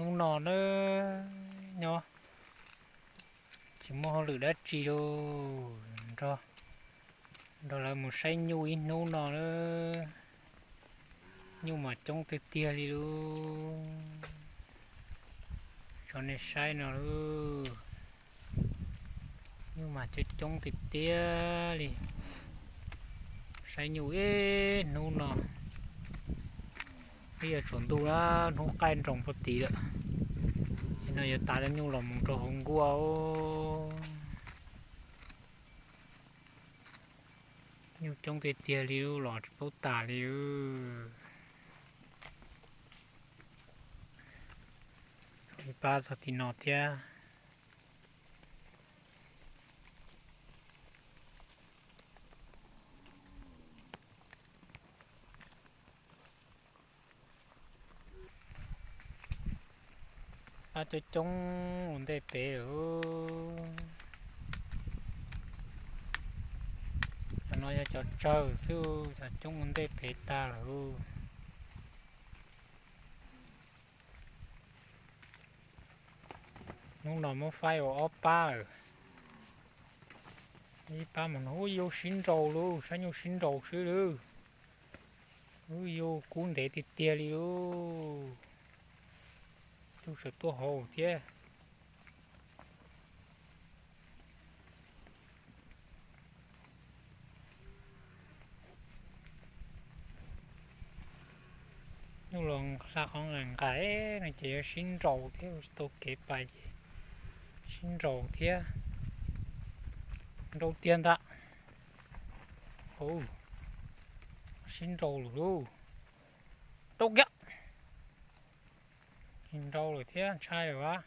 Hnub no na, nyob tsis muaj hauj lwm dab tsi lauj, nrog, nrog lawv mus saib nyuj ib hnub no na. Nyuj mas coob tiag tiag li lauj. Tso nej saib no lauj, nyuj mas coob coob tiag tiag li. Saib nyuj ib hnub no, twb yuav tsaus ntuj na, hnub qaij nroos puag tid lawm. Nim no yuav tas cov nyuj los mus rau hauv nkuaj. Nyuj coob tiag tiag li, los tsis paub tas li. Ib pab txog tim no thiab. Pab coob coob ua ntej pem lawm. Cov no yog cov tsawg xwb, cov coob ua ntej pem tag lawm. Hnub no muab faib ua ob pab lawm. Ib pab mas no, ub, yug sib nraus lauj, saib nyuj sib nraus xwb lauj. Ub, yug kub ntev tiag tiag li lauj. Nyuj sawv tuaj hauv thiab. Nyuj los hla qhov nqaim nqaim no ces yuav sib nraus thiab, tsis tau kev pais ces sib nraus thiab. Nraus tiag ntag. Sib nraus lawm lauj. Rau kiag. Nraus lawm thiab, ntshai lawm as.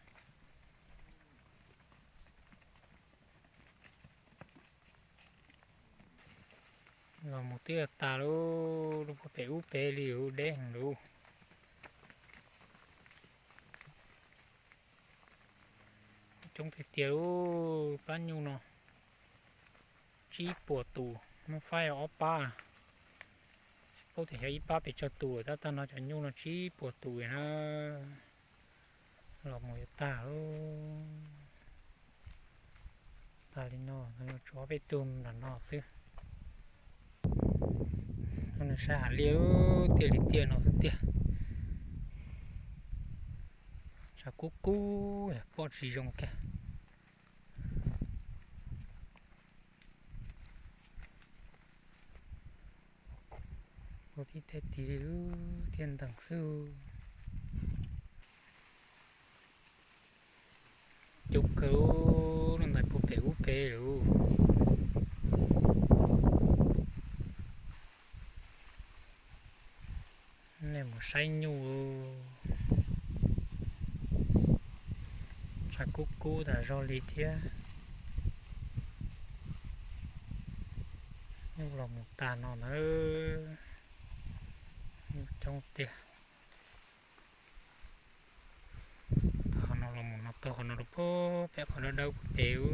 Los mus twb tas lauj, lub puag pem ub pem li lub deb heev lauj. Coob tiag tiag lauj, pab nyuj no tsib puas tus, muab faib ob pab. Tsis paub tias xyov ib pab pes tsawg tus lawm, tab tag no cov nyuj no tsib puas tus na. Los mus yuav tag lauj. Tag li no, tshuav peb tug nram no xwb. Nws saib hav liaj tiaj li tiaj no xwb tiag. Tshav kub kub, pom tsis zoo kiag. Ua tib teg tig li lub tiaj ntees xwb. Coob kawg, lub ntais puag pem ub pem lauj. Nej mus saib nyuj, tshav kub kub tas zog li thiab. Nyuj los mus tag no na, nyuj coob tiag. Qhov no los mus no tau qhov no rau puag pem qhov dawb dawb puag pem ub,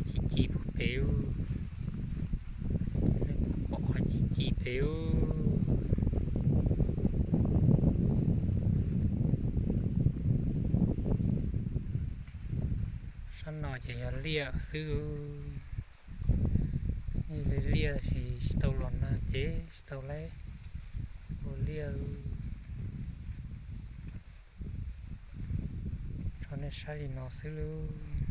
ci ci puag pem ub, pom qhov ci ci pem ub. Sab no ces yog liaj xwb. Li liaj tsis tau los nag ces tsis tau laib ua liaj. Tso nej saib li no xwb lauj.